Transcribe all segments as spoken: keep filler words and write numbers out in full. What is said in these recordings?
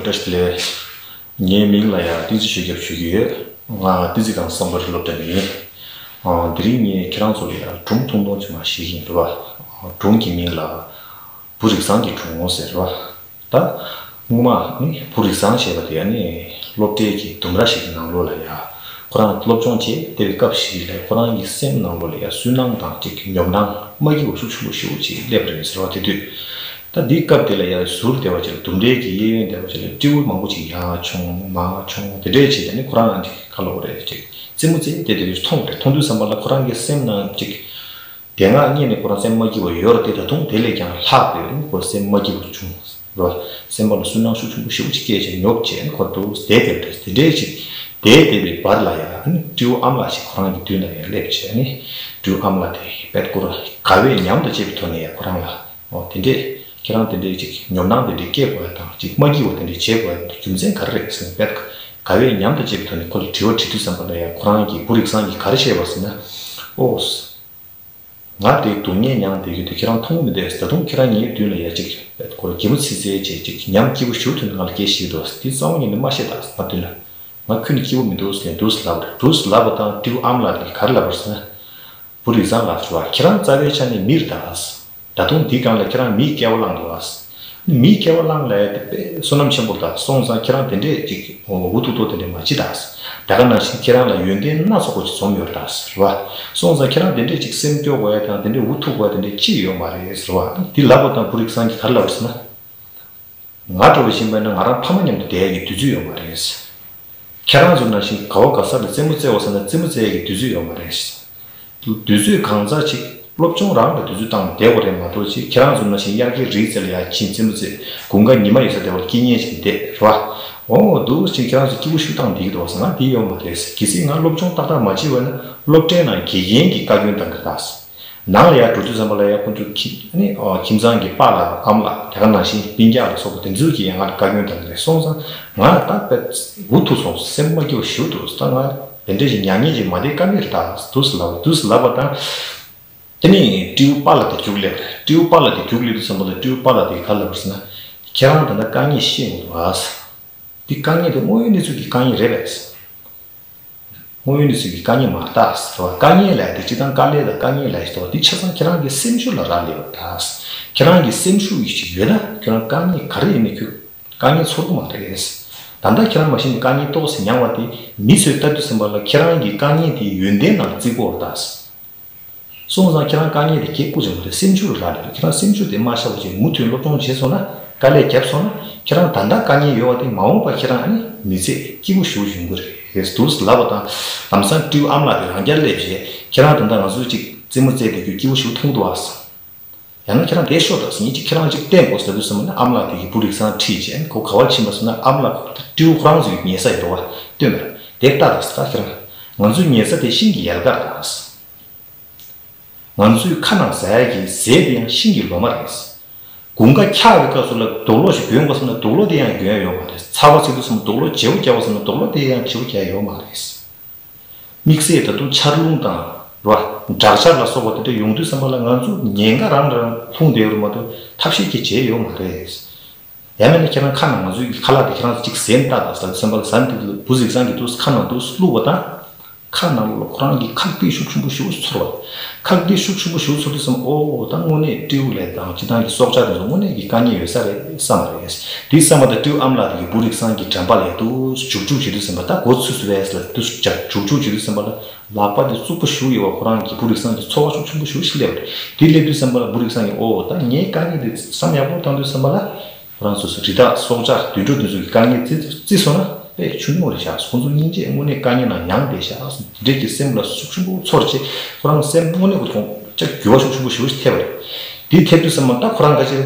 བཀྲ་ཤིས་བདེ་ལེགས། ངའི་མིང་ལ་ཡང་བསྟན་འཛིན་ཆོས་སྐྱབས་ཞུ་གི་ཡོད། ང་བསྟན་འཛིན་སྒང་བསམ་པར་སློབ་གྲྭ་ནས་ཡིན། ཨ། དེ་རིང་ངས་ཁྱེད་རང་ཚོ་ལ་ཡང་སྒྲུང་ཐུང་ཐུང་ཅིག་མར་བཤད་ཀྱི་ཡིན་རེད་བ། སྒྲུང་གི་མིང་ལ་བུ་རིགས་བཟང་གི་སྒྲུང་ཟེར་བ། ད་སྔོན་མ་ནི་བུ་རིགས་བཟང་ཞེས་པ་དེ་ནི་སློབ་གྲྭའི་གི་ལྡུམ་ར་ཞིག་གི་ནང་ལོགས་ལ་ཡ། ཁོ་རང་སློབ་སྦྱོང་བྱེད་བསྡད་པའི་སྐབས་ཤིག་ལ་ཁོ་རང་གི་སེམས་ནང་ལོགས་ལ་ཡ་སུན་སྣང་དང་གཅིག་ཉོབ་སྣང་མ་སྐྱིད་པ་ཤུགས་ཆེན་པོ་ཞེ་པོ་ཅིག་སླེབས་པ་རེད་ཟེར་བ། དེ་དུས་ད་འདིའི་སྐབས་དེ་ལ་ཡ་ཟུར་བསྡད་པ་ཅིག་ལ་ལྡུམ་རའི་གི་གཡས་གཡོན་བསྡད་པ་ཅིག་ལ་སྤྲེའུ་མང་པོ་ཅིག་ཡར་མཆོང་མར་མཆོང་དེ་འདྲས་བྱས། དེ་ནི་ཁོ་རང་ཅིག་ག་ལབ་དགོས་རེད། ཅིག་རྩེད་མོ་རྩེ་བསྡད་དེ་མཐོང་བ་རེད། མཐོང་དུས་ཙམ་པ་ལ་ཁོ་རང་གི་སེམས་ནང་ཅིག་དེ་སྔ་སྔས་ནས་ཁོ་རང་སེམས་མ་སྐྱིད་པ་ཡོད་རེད་དེ། ད་དུང་དེ་ལས་ཀྱང་ལྷག་པའི་ཁོ་སེམས་མ་སྐྱིད་པ་བྱུང་རེད་བ། སེམས་པ་ལ་སུན་སྣང་ཤུགས་ཆེན་པོ་ཞེ་པོ་ཅིག་སྐྱེས་བྱས་ཉོབ་བྱས་ཁོ་འདུག་བསྡད་བསྡད་པ་རེད། དེ་འདྲས་ཅིག་བསྡད་བསྡད་པའི་བར་ལ་ཡང་སྤྲེའུ་ཨ་མ་ལགས་ཤིག་ཁོ་རང་གི་མདུན་ལ་ཡང་སླེབས་བྱས་ནས། སྤྲེའུ་ཨ་མ་ལགས་དེ་དཔེ་ཁོ་རང་དགའ་བའི་ཉམས་དང་བཅས་པའི་ཐོག་ནས་ཡང་ཁོ་རང་ལ། འོ་དེ་འདྲས་ཁྱེད་རང་དེ་འདྲས་ཅིག་ཉོབ་སྣང་དེ་འདྲས་སྐྱེ་དགོས་ཡ་དང་ཅིག་མ་སྐྱིད་པ་དེ་འདྲས་བྱེད་དགོས་ཡ་རྒྱུ་མཚན་ག་རེ་རེད་ཟེར་ནས་དཔེ་དགའ་བའི་ཉམས་དང་བཅས་པའི་ཐོག་ནས་ཁོ་ལ་དྲི་བ་དྲི་དུས་ཙམ་པ་ལ་ཡང་ཁོ་རང་གིས་བུ་རིགས་བཟང་གིས་ག་རེ་བཤད་པ་ཟེར་ན། ཨོ། ང་དེ་སྡུག་བསྔལ་མྱངས་བསྡད་རྒྱུ་དེ་ཁྱེད་རང་མཐོང་གི་མི་འདུག་ཟེར། ད་དུང་ཁྱེད་རང་ངའི་མདུན་ལ་ཡ་ཅིག་ཁོ་རང་གད་མོ་ཚིག་ཚིག་བྱས་ཅིག་ཉམས་སྐྱིད་པོ་ཞེ་པོ་ཐོན་ནས་ང་ལ་སྐད་བཤད་འདུག་ཟེར། དེ་རྩ་བ་ཉིད་ནས་མ་བཤད་དང་ཟེར། ང་མདུན་ལ་ང་ཁྱོད་ནི་སྐྱིད་པོ་མི་འདུག་ཟེར་ནས་འདུག་ཟེར་ལབ་པ་རེད། འདུག་ཟེར་ལབ་པ་དང་སྤྲེའུ་ཨ་མ་ལགས་དེ་ག་རེ་ལབ་པ་རེད་ཟེར་ན། བུ་རིགས་བཟང་ལགས་ཟེར་བ། ཁྱེད་རང་རྩ་བའི་ཆ་ནས་མི་རེད་ད། ད་དུང་འདི་སྒང་ལ་ཁྱེད་རང་མིའི་སྐྱེ་བ་བླངས་འདུག་ཨ། མིའི་སྐྱེ་བ་བླངས་ལབ་ཡ་དེ་དཔེ་བསོད་ནམས་ཆེན་པོ་རེད་ད། སོང་ཙང་ཁྱེད་རང་དེ་འདྲས་ཅིག་འུ་ཐུག་ཐུག་དེ་འདྲས་མ་བྱེད་ད། ད་ག་ནང་བཞིན་ཁྱེད་རང་ལ་ཡོན་ཏན་སྣ་ཚོགས་པ་ཅིག་འཛོམས་ཡོད་རེད་ད་ཟེར་བ། སོང་ཙང་ཁྱེད་རང་དེ་འདྲས་ཅིག་སེམས་སྐྱོ་དགོས་ཡ་དང་དེ་འདྲས་འུ་ཐུག་དགོས་ཡ་དེ་འདྲས་ཅི་ཡོད་མ་རེད་ཟེར་བ། འདི་ལབ་པ་དང་བུ་རིགས་བཟང་གིས་ག་རེ་ལབ་པ་ཟེར་ན། ང་འདྲ་བོ་ཞིག་ཡིན་པ་ན་ང་རང་ཕ་མ་མཉམ་དུ་བསྡད་ཡ་གི་དུས་ཚོད་ཡོད་མ་རེད། ཁྱེད་རང་ཚོ་ནང་བཞིན་ག་བ་ག་ས་ལ་རྩེད་མོ་རྩེ་བ་ཟེར་ན་རྩེད་མོ་རྩེ་ཡ་གི་དུས་ཚོད་ཡོད་མ་རེད། དུས་ཚོད་གང་ཙམ་ཅིག་སློབ་སྦྱོང་རང་ལ་དུས་ཚོད་བཏང་བསྡད་དགོས་རེད་མ་གཏོགས། ཅིག་ཁྱེད་རང་ཚོ་ནང་བཞིན་དབྱར་ཁའི་རི་རྩེ་ལ་ཡར་ཕྱིན་རྩེད་མོ་རྩེ། དགུན་ཁ་ཉི་མ་ཡོད་ས་དེ་བ་ལ་སྐྱིད་ཉལ་བྱས་བསྡད་རེད་བ། འོ་འདུག་ཅིག་ཁྱེད་རང་ཚོ་སྐྱིད་པོ་ཞིག་བཏང་བསྡད་ཀྱི་འདུག་བ་ཟེར་ན་འདི་ཡོད་མ་རེད། གལ་སྲིད་ང་སློབ་སྦྱོང་ཏག་ཏག་མ་བྱས་པ་ན་སློབ་གྲྭའི་ནང་དགེ་རྒན་གྱིས་བཀའ་བཀྱོན་བཏང་གི་རེད་ད། ནང་ལ་ཡར་འགྲོ་དུས་ཙམ་པ་ལ་ཡར་ཁོང་ཚོ་ཁྱིམ་ནི་ཨོ་ཁྱིམ་ཚང་གི་པཱ་ལགས་ཨ་མ་ལགས་དེ་ག་ནང་བཞིན་སྤུན་ཀྱག་ལ་སོགས་པ་དེ་ཚོས་ཀྱིས་ཡང་ང་ལ་བཀའ་བཀྱོན་བཏང་གི་རེད། སོང་ཙང་ང་ལ་ད་དཔེ་འུ་ཐུག་སོང་། སེམས་མ་སྐྱིད་པ་ཞེ་པོ་འདུག་ད་ང་དེ་འདྲ་ཞིག་མྱ་ངན་ཅིག་མ་བསྡད་ཀ་མེད་རེད་ད། འདུག་སེ་ལབ་འདུག་སེ་ལབ་པ་དང་། དེ་ནས་སྤྲེའུ་པཱ་ལགས་དེ་རྒྱུགས་སླེབས་རེད། སྤྲེའུ་པཱ་ལགས་དེ་རྒྱུགས་སླེབས་དུས་ཙམ་པ་ལ་སྤྲེའུ་པཱ་ལགས་དེ་ག་ལབ་པ་རེད་ཟེར་ན། ཁྱེད་རང་ད་ལྟ་དཀའ་ངལ་ཤེས་ཀྱི་འདུག་ཨ། འདི་དཀའ་ངལ་དེ་དངོས་ཡོད་གནས་ཚུལ་གྱི་དཀའ་ངལ་རེད་པས། དངོས་ཡོད་གནས་ཚུལ་གྱི་དཀའ་ངལ་མ་རེད་ད་ཟེར་བ། དཀའ་ངལ་ལབ་དེ་སྤྱིར་བཏང་དཀའ་ལས་དང་དཀའ་ངལ་ལབ་ཞིག་འདུག་བ། འདི་ཆ་ཚང་ཁྱེད་རང་གི་སེམས་ཤུགས་ལ་རག་ལས་པ་རེད་ད། ཁྱེད་རང་གི་སེམས་ཤུགས་ཡིད་ཆེས་ཡོད་ན་ཁྱེད་རང་དཀའ་ངལ་ག་རེ་ཡིན་ནའི་ཁྱོད་དཀའ་ངལ་ཚོར་གི་མ་རེད། ད་ལྟ་ཁྱེད་རང་མ་གཞི་ནས་དཀའ་ངལ་ཏོག་ཙམ་མྱངས་པ་དེ་མི་ཚོས་ལྟ་དུས་ཙམ་པ་ལ་ཁྱེད་རང་གི་དཀའ་ངལ་དེ་ཡོན་ཏན་ནང་བརྩི་གི་ཡོད་རེད་ད། སོང་ཙང་ཁྱེད་རང་དཀའ་ངལ་དེ་གལ་དཀོན་ཆེན་པོ་རེད། སེམས་ཤུགས་རག་ལས་རེད། ཁྱེད་རང་སེམས་ཤུགས་དེ་མ་ཆག་པ་བྱས་མུ་མཐུད་སློབ་སྦྱོང་བྱས་སོང་ན། དཀའ་ལས་བརྒྱབ་སོང་ན། ཁྱེད་རང་ད་ལྟ་དཀའ་ངལ་ཡོད་པ་དེ་མ་འོངས་པ་ཁྱེད་རང་ཨ་ནི་མི་ཚེ་སྐྱིད་པོ་ཞེ་པོ་ཡོང་གི་རེད་འདུག་ལབ་པ་དང་། ལམ་སང་སྤྲེའུ་ཨ་མ་ལགས་དེ་རང་རྐྱ་སླེབས་བྱས། ཁྱེད་རང་ད་ལྟ་ང་ཚོའི་ཅིག་རྩེད་མོ་རྩེ་བསྡད་རྒྱུ་སྐྱིད་པོ་ཞེ་པོ་མཐོང་གི་འདུག་ཨ། ཡང་ན་ཁྱེད་རང་དེ་ཤོག་དང་ཟེར། ངས་ཅིག་ཁྱེད་རང་ཅིག་བསྟན་དགོས་ཟེར་དུས་ཙམ་པ་ན་ཨ་མ་ལགས་དེ་གིས་བུ་རིགས་བཟང་ཁྲིད་བྱས་ཁོ་ག་བར་ཕྱིན་པ་ཟེར་ན། ཨ་མ་ལགས་ཁོ་སྤྲེའུ་ཁོ་རང་ཚོ་ཡི་ཉལ་ས་ཡོད་རེད་བ། སྟོན་པར་དེ་ལྟ་དང་ཟེར། ད་ཁྱེད་རང་ང་ཚོའི་ཉལ་ས་དེ་ཤིང་གི་ཡལ་ག་རེད་ད། ང་ཚོའི་ཁ་ནང་ཟ་ཡ་གི་ཟས་དེ་ཡང་ཤིང་གི་ལོ་མ་རེད། དགུན་ཁ་འཁྱག་པའི་སྐབས་སུ་ལ་རྡོ་ལོག་ཞིག་གྱོན་དགོས་བསམ་ན་རྡོ་ལོག་དེ་ཡང་གྱོན་ཡ་ཡོད་མ་རེད། ཚ་བ་ཚིག་དུས་ཙམ་རྡོ་ལོག་བརྗེ་པོ་རྒྱག་དགོས་བསམ་ན་རྡོ་ལོག་དེ་ཡང་བརྗེ་པོ་རྒྱག་ཡ་ཡོད་མ་རེད། དམིགས་བསལ་ད་དུང་ཆར་རླུང་དང་ར་བ། དྲག་ཆར་ལ་སོགས་པ་དེ་འདྲ་ཡོང་དུས་ཙམ་པ་ལ་ང་ཚོ་ཉེན་ཁ་རང་རང་ལྷུང་བསྡད་ཡོད་རེད་མ་གཏོགས་ཐབས་ཤེས་ཀྱིས་བྱས་ཡོད་མ་རེད། ཡང་མིན་ན་ཁྱེད་རང་ཁ་ནང་ང་ཚོའི་ཁ་ལག་དེ་ཁྱེད་རང་ཚོ་གཅིག་ཟན་བཏགས་དང་ཟ་དུས་ཙམ་པ་ལ་ཟན་དེ་བུ་རིགས་བཟང་གི་དུས་ཁ་ནང་དུ་བླུགས་པ་དང་། ཁ་ནང་ལོགས་ཁོ་རང་གི་ཁག་དཀྲིས་ཤུགས་ཆེན་པོ་ཞེ་པོ་ཚོར་བ། ཁག་དཀྲིས་ཤུགས་ཆེན་པོ་ཞེ་པོ་ཚོར་དུས་ཙམ། ཨོ་ད་དངོས་གནས་སྤྲེའུ་ལས་དང་སྤྱིར་བཏང་གི་སྲོག་ཆགས་དེ་ཚོ་དངོས་གནས་ཀྱི་དཀའ་ངལ་ཡོད་ས་རེད་བསམ་པ་རེད། དེ་བསམ་པ་དང་སྤྲེའུ་ཨ་མ་ལགས་དེ་གི་བུ་རིགས་བཟང་གི་འགྲམ་པ་ལ་དུ་ཇུག་ཇུག་བྱེད་དུས་ཙམ་པ། ད་མགོ་ཚུད་སུ་བས་ལ་དུ་ཇུག་ཇུག་བྱེད་དུས་ཙམ་པ་ལ་ལག་པ་དེ་རྩུབ་པོ་ཞེ་པོ་ཡོད་པ། ཁོ་རང་གི་བུ་རིགས་བཟང་གི་ཚོར་བ་ཤུགས་ཆེན་པོ་ཞེ་པོ་ཞིག་སླེབས་པ་རེད། དེ་སླེབས་དུས་ཙམ་པ་ལ་བུ་རིགས་བཟང་གིས་ཨོ་ད་ངའི་དཀའ་ངལ་དེ་བསམ་ཡག་པོ་བཏང་དུས་ཙམ་པ་ལ། ཁོ་རང་ཚོ་སུ་རི་དྭགས་སྲོག་ཆགས་དུད་འགྲོ་དེ་ཚོ་གི་དཀའ་ངལ་བརྩི་བརྩིས་སོང་ན་དཔེ་ཆུང་ཉུང་རེད་ཤག་ཁོང་ཚོ་སྙིང་རྗེ་དངོས་གནས་དཀའ་ངལ་ནང་མྱངས་བསྡད་ཤག་དེ་འདྲས་ཀྱི་སེམས་ལ་ཤུགས་ཆེན་པོ་ཚོར་བྱས། ཁོ་རང་སེམས་དངོས་གནས་ཀྱི་ཐོག་ཅིག་འགྱུར་བ་ཤུགས་ཆེན་པོ་ཞེ་པོ་ཞིག་ཐེབས་པ་རེད། དེ་ཐེབས་དུས་ཙམ་པ་ད་ཁོ་རང་ག་ཅིག་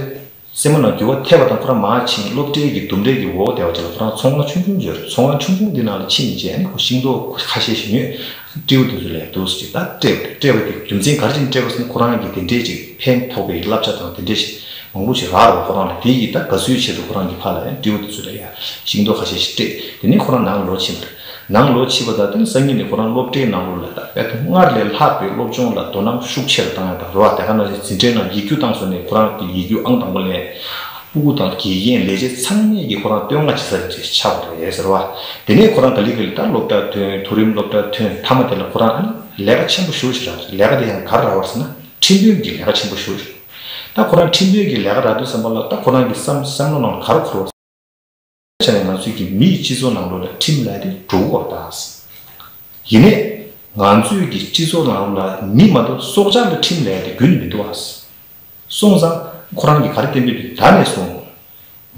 སེམས་ནང་འགྱུར་བ་ཐེབས་པ་དང་ཁོ་རང་མར་ཕྱིན། སློབ་གྲྭའི་གི་ལྡུམ་རའི་གི་འོག་བསྡད་པ་ཅིག་ལ་ཁོ་རང་ཚོང་ཁང་ཆུང་ཆུང་ཅིག་ཡོད་རེད། ཚོང་ཁང་ཆུང་ཆུང་འདི་ནང་ལ་ཕྱིན་བྱས་ནས་ཁོ་ཤིང་ཏོག་ཁ་ཤས་ཤིག་ཉོས། སྤྲེའུ་དེ་ཚོ་ལ་འདུག་སེ་ཅིག་ད་སྤྲད་པ་རེད། སྤྲད་པ་དེ་རྒྱུ་མཚན་ག་རེ་བྱས་ནས་སྤྲད་པ་ཟེར་ན། ཁོ་རང་གིས་དེ་འདྲས་ཅིག་ཕན་ཐོགས་པའི་བསླབ་བྱ་དང་དེ་འདྲས་ཞིག་མང་པོ་ཞིག་རག་རོགས། ཁོ་རང་ལ་དེ་ཡིས་ད་དགའ་བསུའི་ཆེད་དུ་ཁོ་རང་གི་ཕར་ལ་ཡང་སྤྲེའུ་དེ་ཚོ་ལ་ཡང་ཤིང་ཏོག་ཁ་ཤས་ཤིག་སྤྲད། དེ་ནས་ཁོ་རང་ནང་ལོག་ཕྱིན་པ་རེད། ནང་ལོག་ཕྱིན་པ་དང་དེ་ནས་སང་ཉིན་ནས་ཁོ་རང་སློབ་གྲྭའི་ནང་ལོགས་ལ་ད་དཔེ་སྔར་ལས་ལྷག་པའི་སློབ་སྦྱོང་ལ་དོ་སྣང་ཤུགས་ཆེ་རུ་བཏང་ཡ་དང་རེད་བ། དེ་ག་ནང་བཞིན་འཛིན་གྲྭའི་ནང་ཡིག་རྒྱུགས་བཏང་སོང་ནས་ཁོ་རང་གི་ཡིག་རྒྱུགས་ཨང་དང་པོ་ལེན། ཕྲུ་གུ་དང་དགེ་རྒན་ལས་བྱེད་ཚང་མས་ཀྱིས་ཁོ་རང་བསྟོད་བསྔགས་བྱེད་ས་ཅིག་ཆགས་པ་རེད་ཟེར་བ། དེ་ནས་ཁོ་རང་ག་ལེ་ག་ལེ་ད་སློབ་གྲྭ་ཐོན། མཐོ་རིམ་སློབ་གྲྭ་ཐོན། མཐའ་མ་དེ་ལ་ཁོ་རང་ཨ་ནི་ལས་ཀ་ཆེན་པོ་ཞེ་པོ་ཞིག་རག་རེད། ལས་ཀ་དེ་ཡང་ག་རེ་རག་པ་རེད་ཟེར་ན་ཁྲིམས་དཔོན་གྱི་ལས་ཀ་ཆེན་པོ་ཞེ་པོ་ཞིག་རེད། ད་ཁོ་རང་ཁྲིམས་དཔོན་གྱི་ལས་ཀ་རག་དུས་ཙམ་པ་ལ་ད་ཁོ་རང་གི་བསམ་བསམ་བློ་ནང་ལ་ག་རེ་འཁོར་བ་ཆ་ནས་ང་ཚོའི་གི་མིའི་སྤྱི་ཚོགས་ནང་ལོགས་ལ་ཁྲིམས་ལབ་དེ་འགྲོ་གི་ཡོད་རེད་ད། ཡིན་ནའི་ང་ཚོའི་གི་སྤྱི་ཚོགས་ནང་ལོགས་ལ་མི་མ་གཏོགས་སྲོག་ཆགས་ལ་ཁྲིམས་ལབ་དེ་རྒྱུན་ནས་མི་འདུག་ཨ། སོང་ཙང་ཁོ་རང་གིས་ག་རེ་གཏན་འབེབས་ཀྱི་ད་ནས་བཟུང་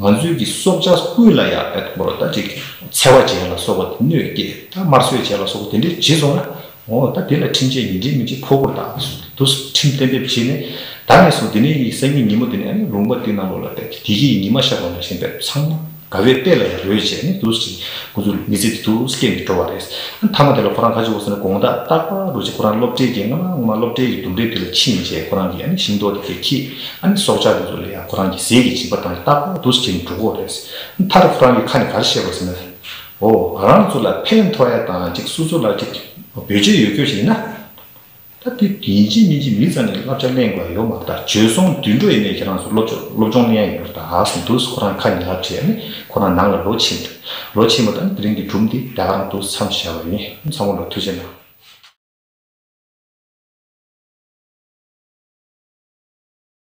ང་ཚོའི་གི་སྲོག་ཆགས་ཀུན་ལ་ཡང་བེད་མོར་ད་ཅིག་འཚེ་བ་བྱས་ལ་སོགས་པ་དེ་གནོད་སྐྱེལ། ད་དམར་གསོད་བྱས་ལ་སོགས་པ་དེ་འདྲས་བྱས་སོང་ན། འོ་ད་དེ་ལ་ཁྲིམས་ཆད་ཡིན་གཅིག་མིན་གཅིག་ཕོག་དགོས་རེད་ད། དུ་ཁྲིམས་གཏན་འབེབས་བྱས་ནས་ད་ནས་བཟུང་དེ་ནས་ཡིན་སང་ཉིན་ཉིན་མོ་དེ་ནས་ཨ་ནི་ལུང་པ་དེ་ནང་ལོགས་ལ་བསྡད་དེ་གི་ཉི་མ་ཤར་བ་ནང་བཞིན་བསྡད་ཚང་མ་དགའ་བའི་དཔལ་ལ་ཡང་རོལ་བྱས་ནས་དུ་ཁོ་ཚོ་མི་ཚེ་དེ་དུ་སྐྱེལ་ནས་འགྲོ་བ་རེད། མཐའ་མ་དེ་ལ་ཁོ་རང་ག་ཅི་འོ་ཟེར་ན་དགོང་དག་རྟག་པར་རུ་ཅིག་ཁོ་རང་སློབ་གྲྭའི་གི་སྔ་མ་སྔོན་མ་སློབ་གྲྭའི་གི་ལྡུམ་རའི་དེ་ལ་ཕྱིན་བྱས་ཁོ་རང་གི་ཨ་ནི་ཤིང་ཏོག་དེ་གས་ཁྱེར། ཨ་ནི་སྲོག་ཆགས་དེ་ཚོ་ལ་ཡང་ཁོ་རང་གི་ཟས་ཀྱི་སྦྱིན་པ་བཏང་ནས་རྟག་པར་དུ་སྐྱེལ་ནས་འགྲོ་གི་རེད། མཐར་ཁོ་རང་གི་ཁ་ནས་ག་རེ་བཤད་པ་ཟེར་ན། འོ་ང་རང་ཚོ་ལ་ཕན་ཐོགས་ཡ་དང་ཅིག་སོ་སོ་ལ་ཅིག་བེད་སྤྱོད་ཡོད་རྒྱུ་ཞིག་ཡིན་ན། ད་དེ་ཡིན་གཅིག་མིན་གཅིག་མི་རྩ་ནས་བསླབ་བྱ་ལེན་དགོས་ཡོད་མ་རེད། ད་བྱོལ་སོང་དུད་འགྲོ་ཡིན་ནའི་ཁྱེད་རང་ཚོ་སློབ་སྦྱོང་སློབ་སྦྱོང་ལེན་ཡ་ཡོད་རེད་ད་ཟེར་འདུག་ཁོ་རང་ཁ་ནས་ལབ་བྱས་ནས་ཁོ་རང་ནང་ལ་ལོག་ཕྱིན་འདུག་ལོག་ཕྱིན་པ་དང་དེ་རིང་གི་སྒྲུང་འདི་ད་ག་རང་འདུག་མཚམས་བཞག་པ་ཡིན། ཚང་མ་ལ་ཐུགས་རྗེ་གནང་།